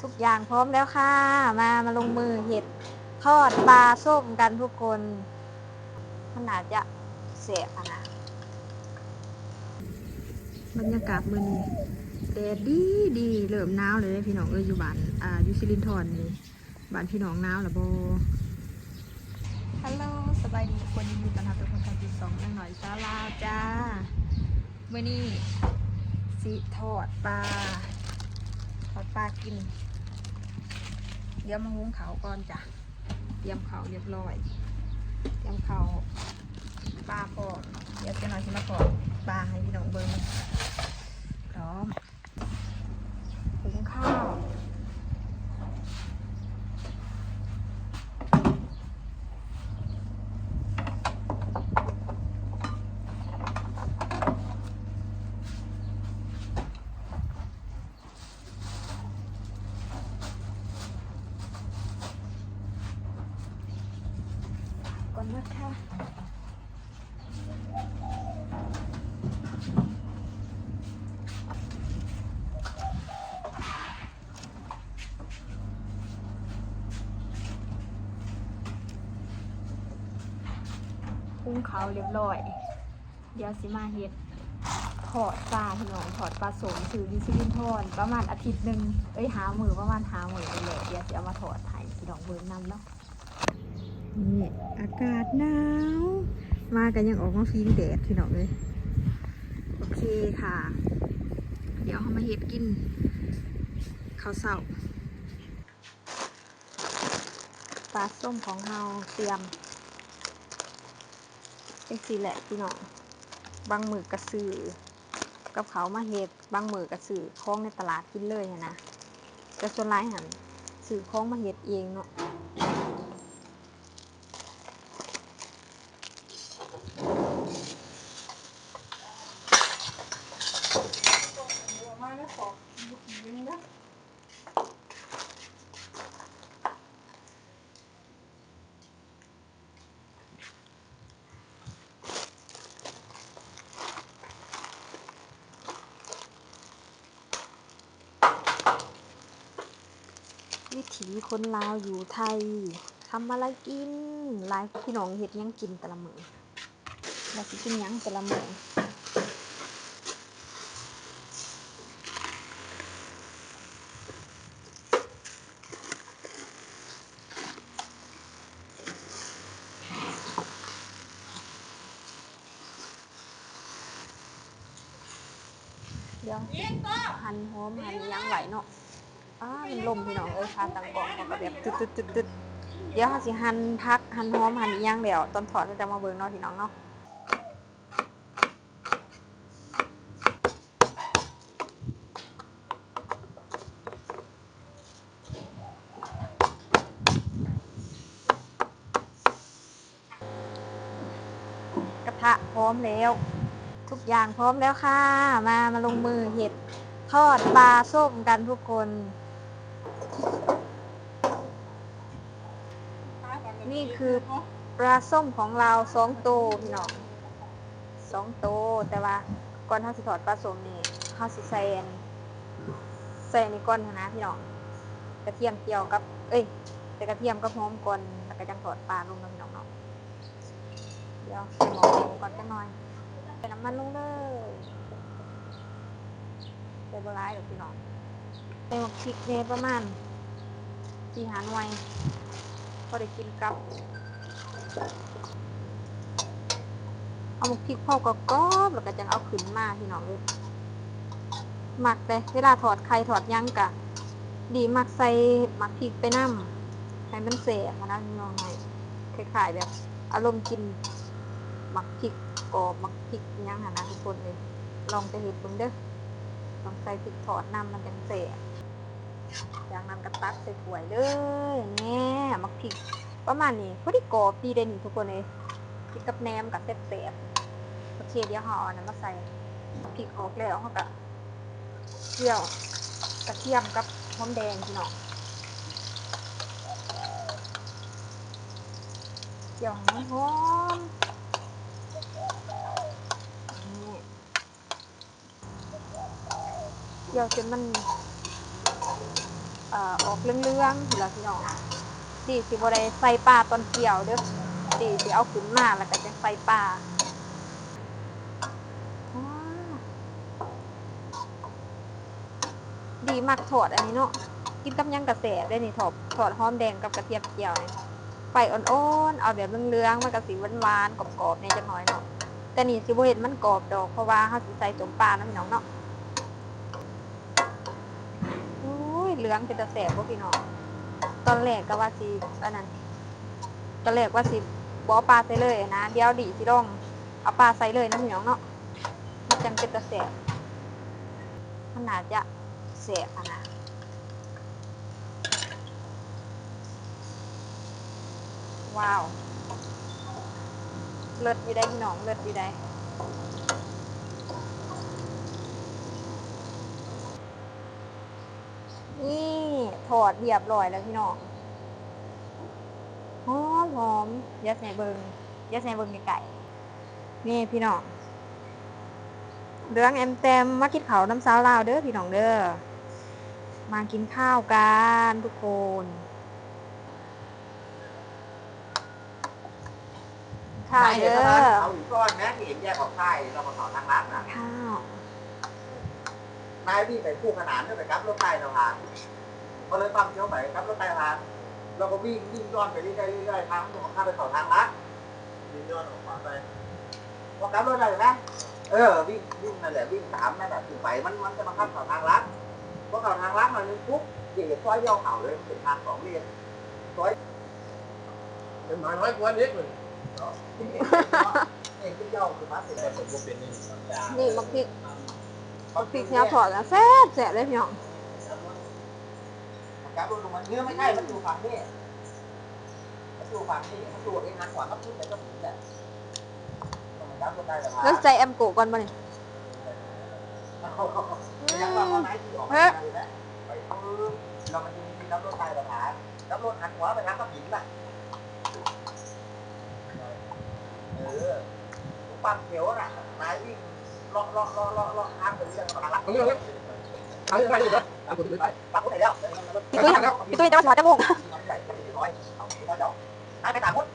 ທຸກຢ່າງພ້ອມແລ້ວຄ່ະ ມາ ມາລົງມືເຮັດທອດປາສົ້ມກັນທຸກຄົນ. ມັນໜ້າຈະແຊບຫັ້ນນະ. ບັນຍາກາດມື້ນີ້ແດດດີດີ ເລີ່ມໜາວແລ້ວເດ້ພີ່ນ້ອງເອີຍ ຢູ່ບ້ານ ອ່າ ຢູ່ສິລິນທອນນີ້. ບ້ານພີ່ນ້ອງໜາວລະບໍ່? ຮັລໂຫຼ ສະບາຍດີທຸກຄົນ ຍິນດີຕ້ອນຮັບທຸກຄົນເຂົ້າສູ່ຊ່ອງນາງນ້ອຍສາວລາວຈ້າ. ມື້ນີ້ຊິທອດປາ ທອດປາກິນ. ດຽວມາຫຸງເຂົ້າກ່ອນຈ້າ. ຕຽມເຂົ້າຮຽບຮ້ອຍ ຕຽມເຂົ້າປາພ້ອມ. ດຽວຈັກໜ້ອຍຊິມາທອດປາໃຫ້ພີ່ນ້ອງເບິ່ງ. ພ້ອມ ຫຸງເຂົ້າ. ກ່ອນນະຄະ. ຫຸງເຂົ້າຮຽບຮ້ອຍ ດຽວຊິມາເຮັດທອດປາພີ່ນ້ອງ ທອດປາສົ້ມ ຊື້ຢູ່ສິລິນທອນ ປະມານອາທິດໜຶ່ງ ເອີຍ ຫ້າມື້ ປະມານຫ້າມື້ນີ້ແຫຼະ. ດຽວຊິເອົາມາທອດໃຫ້ພີ່ນ້ອງເບິ່ງນຳເນາະ. ນີ້ອາກາດໜາວ ມາກໍຍັງອອກມາພິງແດດພີ່ນ້ອງເອີຍ. ໂອເຄຄ່ະ ດຽວເຮົາມາເຮັດກິນເຂົ້າເຊົ້າ. ປາສົ້ມຂອງເຮົາຕຽມຈັ່ງຊີ້ແຫຼະພີ່ນ້ອງ. ບາງມື້ກໍຊື້ກັບເຂົ້າມາເຮັດ ບາງມື້ກໍຊື້ຂອງໃນຕະຫຼາດກິນເລີຍຫັ້ນນະ ແຕ່ສ່ວນຫຼາຍຫັ້ນຊື້ຂອງມາເຮັດເອງເນາະ. ວິຖີຄົນລາວຢູ່ໄທ ທຳອະໄລກິນ? ຫຼາຍ ພີ່ນ້ອງເຮັດຫຍັງກິນແຕ່ລະມື້? ວ່າຊິກິນຫຍັງແຕ່ລະມື້? ດຽວ ຫັນຫອມ ຫັນຫຍັງໄວ້ເນາະ. ອ້າ ມັນລົມພີ່ນ້ອງເອີຍ ຂາຕັ້ງກ້ອງເຮົາກໍແບບຕຶດໆໆ. ດຽວເຮົາຊິຫັນຜັກ ຫັນຫອມ ຫັນອີ່ຫຍັງແລ້ວ ຕອນທອດເຮົາຈະມາເບິ່ງເນາະ ພີ່ນ້ອງເນາະ. ກະທະພ້ອມແລ້ວ ທຸກຢ່າງພ້ອມແລ້ວຄ່ະ ມາ ມາລົງມືເຮັດທອດປາສົ້ມກັນທຸກຄົນ. ນີ້ຄືປາສົ້ມຂອງລາວສອງໂຕພີ່ນ້ອງ ສອງໂຕ. ແຕ່ວ່າກ່ອນເຮົາຊິທອດປາສົ້ມນີ້ ເຮົາຊິໃສ່ອັນ ໃສ່ອັນນີ້ກ່ອນຫັ້ນນະພີ່ນ້ອງ ກະທຽມກ່ຽວກັບ ເອີຍ ໃສ່ກະທຽມກັບຫອມກ່ອນ ແລ້ວກະຈັ່ງທອດປາລົງເນາະພີ່ນ້ອງເນາະ. ດຽວໃສ່ໝໍ້ແກງກ່ອນຈັກໜ່ອຍ ໃສ່ນ້ຳມັນລົງເລີຍ ໃສ່ບໍ່ຫຼາຍດອກພີ່ນ້ອງ. ໃສ່ໝາກພິກແດ່ປະມານສີ່ຫ້າໜ່ວຍ ພໍໄດ້ກິນກັບ. ເອົາໝາກພິກເຜົາກອບໆ ແລ້ວກະຈັ່ງເອົາຂຶ້ນມາພີ່ນ້ອງເອີຍ. ມັກເດ້ ເວລາທອດໄຂ່ທອດຫຍັງກະ ດີມັກໃສ່ໝາກພິກໄປນຳ ໃຫ້ມັນແຊບຫັ້ນນະພີ່ນ້ອງ ໃຫ້ຄ້າຍໆແບບອາລົມກິນໝາກພິກກອບ ໝາກພິກຫຍັງຫັ້ນນະທຸກຄົນເອີຍ. ລອງໄປເຮັດເບິ່ງເດີ ລອງໃສ່ພິກທອດນຳ ມັນຈັ່ງແຊບ. ຈາກນັ້ນກໍຕັກໃສ່ຖ້ວຍເລີຍ. ແນ່ ໝາກພິກປະມານນີ້ ພໍດີກອບດີເດ້ນີ້ທຸກຄົນເອີຍ ກິນກັບແໜມກໍແຊບໆ. ໂອເຄ ດຽວເຮົາເອົາອັນນັ້ນມາໃສ່ ໝາກພິກອອກແລ້ວ ເຮົາກໍ ກ່ຽວກະທຽມກັບຫອມແດງພີ່ນ້ອງ ກ່ຽວໃຫ້ຫອມໆ. ນີ້ ກ່ຽວຈົນມັນ ເອີ່ ອອກເຫຼືອງໆພຸ້ນລະພີ່ນ້ອງ. ດີຊິບໍ່ໄດ້ໃສ່ປາຕອນກ່ຽວເດີ້ ດີຊິເອົາຂຶ້ນມາແລ້ວກໍຈັ່ງໃສ່ປາ. ວ້າ ດີມັກທອດອັນນີ້ເນາະ ກິນກັບຫຍັງກໍແຊບເດ້ນີ້ ທອດ ທອດຫອມແດງກັບກະທຽມຈຽວນີ້ ໄຟອ່ອນໆ ເອົາແບບເຫຼືອງໆ ມັນກໍຊິຫວານໆ ກອບໆ ແດ່ຈັກໜ້ອຍເນາະ. ແຕ່ນີ້ຊິບໍ່ເຮັດມັນກອບດອກ ເພາະວ່າເຮົາຊິໃສ່ຕົ້ມປາເນາະພີ່ນ້ອງເນາະ. ໂອ້ຍ ເຫຼືອງເປັນຕາແຊບບໍ່ພີ່ນ້ອງ. ຕອນແລກກໍວ່າຊິອັນນັ້ນ ຕອນແລກວ່າຊິບໍ່ເອົາປາໃສ່ເລີຍນະ ດຽວດີຊິລອງເອົາປາໃສ່ເລີຍເນາະພີ່ນ້ອງເນາະ ມັນຈັ່ງເປັນຕາແຊບ ມັນໜ້າຈະແຊບຫັ້ນນະ. ວ້າວ ເລີດຢູ່ໃດ໋ພີ່ນ້ອງ ເລີດຢູ່ໃດ໋. ນີ້ທອດຮຽບຮ້ອຍແລ້ວພີ່ນ້ອງ ຫອມໆ. ດຽວຊິໃຫ້ເບິ່ງ ດຽວຊິໃຫ້ເບິ່ງໃກ້ໆ ນີ້ພີ່ນ້ອງ ເຫຼືອງແອມແຕມ. ມາກິນເຂົ້ານຳສາວລາວເດີ້ພີ່ນ້ອງເດີ້ ມາກິນຂ້າວກັນທຸກຄົນ. ຂ້າວເດີ້ ເອົາອີກກ້ອນແມ້ ທີ່ເຫັນແຍກອອກຊ້າຍ ແລ້ວກໍເຂົ້າທາງຫຼັກນະ. ນາຍວິ່ງໄປຄູ່ຂະໜານ ແລ້ວໄປກັບລົດໃຕ້ສະພານ ກໍເລີຍປ້ຳຂຽວໄປກັບລົດໃຕ້ສະພານ ແລ້ວກໍວິ່ງ ວິ່ງຍ້ອນໄປເລື້ອຍໆ ທາງມັນກໍພາໄປເຂົ້າທາງຫຼັກ ວິ່ງຍ້ອນອອກຂວາໄປ ພໍກັບລົດໄດ້ນະ ເອີ ວິ່ງ ວິ່ງນັ້ນແຫຼະ ວິ່ງຕາມນັ້ນນະ ຂຶ້ນໄປ ມັນ ມັນຈະບັງຄັບເຂົ້າທາງຫຼັກ. ພໍເຂົ້າທາງຫຼັກໜ້ອຍໜຶ່ງປຸບ ຊິເຫັນຊອຍລ້ຽວເຂົ້າເລີຍ ເປັນທາງສອງເລນ ຊອຍ ເປັນໝານ້ອຍກວ່າເດັກເລີຍ. ນີ້ບັກພິກ ບັກພິກແນວທອດນະ ແຊບໆ ເລີຍພີ່ນ້ອງ. ແລ້ວໃສ່ແອມໂກະກ່ອນບໍ່ນີ້? ອືມ ເຮີ້ຍ ພີ່ຕຸ້ຍ ພີ່ຕຸ້ຍ ແຕ່ວ່າຊິຮອດຈັກໂມງ?